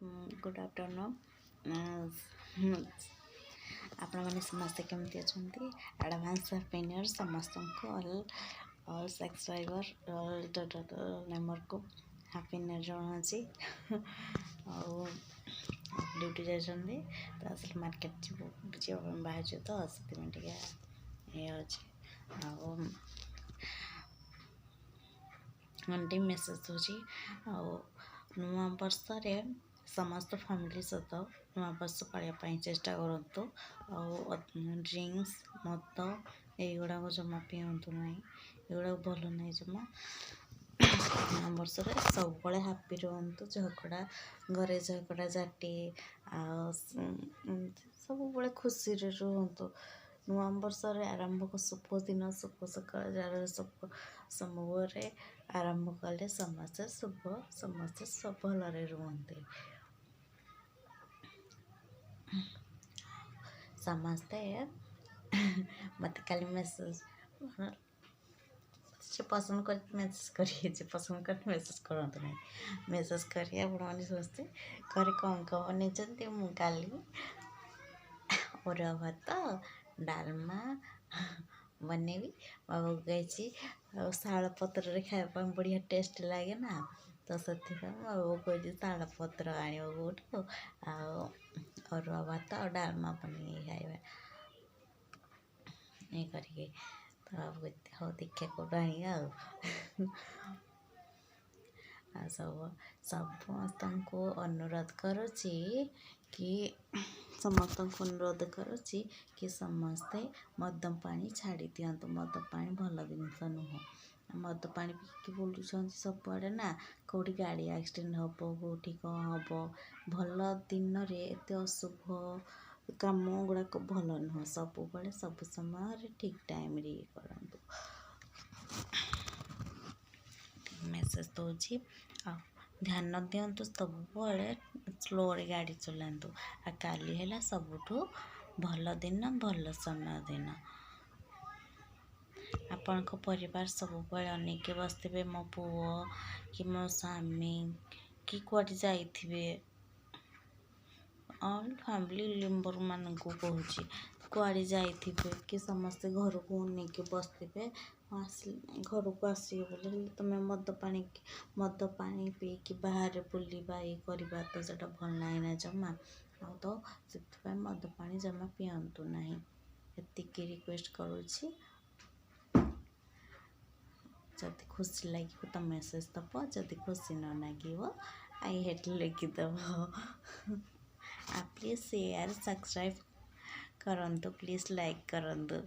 Good afternoon. ଆପଣମାନେ ସମସ୍ତେ କେମିତି ଅଛନ୍ତି? ଆଡ଼ଭାନ୍ସ ହାପି ନ୍ୟୁ ଇୟର୍ ସମସ୍ତଙ୍କୁ, ଅଲ୍ ଅଲ୍ ସବସ୍କ୍ରାଇବର୍, ଅଲ୍ ମେମ୍ବରକୁ ହାପି ନ୍ୟୁ ଇୟର୍ ଜଣାଉଛି। ଆଉ ଡ୍ୟୁଟି ଯାଇଛନ୍ତି ତ, ଆସିଲେ ମାର୍କେଟ ଯିବୁ, ଯିବା ପାଇଁ ବାହାରିଛୁ ତ, ସେଥିପାଇଁ ଟିକେ ଇଏ ଅଛି। ଆଉ ଆଣ୍ଟି ମେସେଜ୍ ଦେଉଛି। ଆଉ ନୂଆ ବର୍ଷରେ ସମସ୍ତ ଫ୍ୟାମିଲି ସହିତ ନୂଆ ବର୍ଷ ପାଳିବା ପାଇଁ ଚେଷ୍ଟା କରନ୍ତୁ। ଆଉ ଡ୍ରିଙ୍କସ୍, ମଦ ଏଇଗୁଡ଼ାକ ଜମା ପିଅନ୍ତୁ ନାହିଁ, ଏଗୁଡ଼ାକ ଭଲ ନାହିଁ ଜମା। ନୂଆ ବର୍ଷରେ ସବୁବେଳେ ହାପି ରୁହନ୍ତୁ। ଝଗଡ଼ା, ଘରେ ଝଗଡ଼ା ଝାଟି, ଆଉ ସବୁବେଳେ ଖୁସିରେ ରୁହନ୍ତୁ। ନୂଆ ବର୍ଷରେ ଆରମ୍ଭ ଶୁଭ ଦିନ, ଶୁଭ ସକାଳ, ଯାହାର ଶୁଭ ସମୟରେ ଆରମ୍ଭ କଲେ ସମସ୍ତେ ଶୁଭ, ସମସ୍ତେ ଭଲରେ ରୁହନ୍ତି। ସମସ୍ତେ ମୋତେ କାଲି ମେସେଜ୍ ସେ ପସନ୍ଦ କରି ମେସେଜ୍ କରିବେ, ଯେ ପସନ୍ଦ କରି ମେସେଜ୍ କରନ୍ତୁ ନାହିଁ। ମେସେଜ୍ କରି ଆପଣମାନେ ସମସ୍ତେ ଘରେ କ'ଣ କ'ଣ ବନେଇଛନ୍ତି? ମୁଁ କାଲି ଅରୁଆ ଭାତ ଡାଲମା ବନେଇବି ବାବାକୁ କହିଛି। ଆଉ ଶାଳ ପତ୍ରରେ ଖାଇବା ପାଇଁ ବଢ଼ିଆ ଟେଷ୍ଟ ଲାଗେ ନା, ତ ସେଥିପାଇଁ ମୋ ବାବାକୁ କହିଛି ଶାଳ ପତ୍ର ଆଣିବ କେଉଁଠୁ, ଆଉ ଅରୁଆ ଭାତ ଆଉ ଡାଲମା ବନେଇକି ଖାଇବା ଇଏ କରିକି। ତ ବାବୁ ହଉ, ଦେଖିବା କେଉଁଠୁ ଆଣିବା। ଆଉ ଆଉ ସବୁ ସମସ୍ତଙ୍କୁ ଅନୁରୋଧ କରୁଛି କି, ସମସ୍ତଙ୍କୁ ଅନୁରୋଧ କରୁଛି କି ସମସ୍ତେ ମଦ ପାଣି ଛାଡ଼ି ଦିଅନ୍ତୁ। ମଦ ପାଣି ଭଲ ଜିନିଷ ନୁହଁ। ମଦ ପାଣି ପିଇକି ବୁଲୁଛନ୍ତି ସବୁଆଡ଼େ ନା, କେଉଁଠି ଗାଡ଼ି ଆକ୍ସିଡେଣ୍ଟ ହେବ, କେଉଁଠି କ'ଣ ହେବ। ଭଲ ଦିନରେ ଏତେ ଅଶୁଭ କାମ ଗୁଡ଼ାକ ଭଲ ନୁହଁ। ସବୁବେଳେ ସବୁ ସମୟରେ ଠିକ୍ ଟାଇମ୍ରେ ଇଏ କରନ୍ତୁ। ମେସେଜ୍ ଦେଉଛି। ଆଉ ଧ୍ୟାନ ଦିଅନ୍ତୁ, ସବୁବେଳେ ସ୍ଲୋରେ ଗାଡ଼ି ଚଲାନ୍ତୁ। ଆଉ କାଲି ହେଲା ସବୁଠୁ ଭଲ ଦିନ, ଭଲ ସମୟ ଦିନ। ଆପଣଙ୍କ ପରିବାର ସବୁବେଳେ ଅନେଇକି ବସିଥିବେ, ମୋ ପୁଅ କି ମୋ ସ୍ୱାମୀ କି କୁଆଡ଼େ ଯାଇଥିବେ। ଅଲ୍ ଫ୍ୟାମିଲି ମେମ୍ବରମାନଙ୍କୁ କହୁଛି, କୁଆଡ଼େ ଯାଇଥିବେ କି ସମସ୍ତେ ଘରକୁ ଅନେଇକି ବସିଥିବେ, ଆସିଲେ ଘରକୁ ଆସିବେ ବୋଲି। ହେଲେ ତୁମେ ମଦ ପାଣି ପିଇକି ବାହାରେ ବୁଲିବା, ଇଏ କରିବା, ତ ସେଇଟା ଭଲ ନାହିଁ ନା ଜମା। ଆଉ ତ ସେଥିପାଇଁ ମଦ ପାଣି ଜମା ପିଅନ୍ତୁ ନାହିଁ, ଏତିକି ରିକ୍ୱେଷ୍ଟ କରୁଛି। ଯଦି ଖୁସି ଲାଗିବ ତ ମେସେଜ୍ ଦେବ, ଯଦି ଖୁସି ନ ଲାଗିବ I ହେଟ୍ ଲେଖିଦେବ। ଆଉ ପ୍ଲିଜ୍ ସେୟାର, ସବସ୍କ୍ରାଇବ୍ କରନ୍ତୁ, ପ୍ଲିଜ୍ ଲାଇକ୍ କରନ୍ତୁ।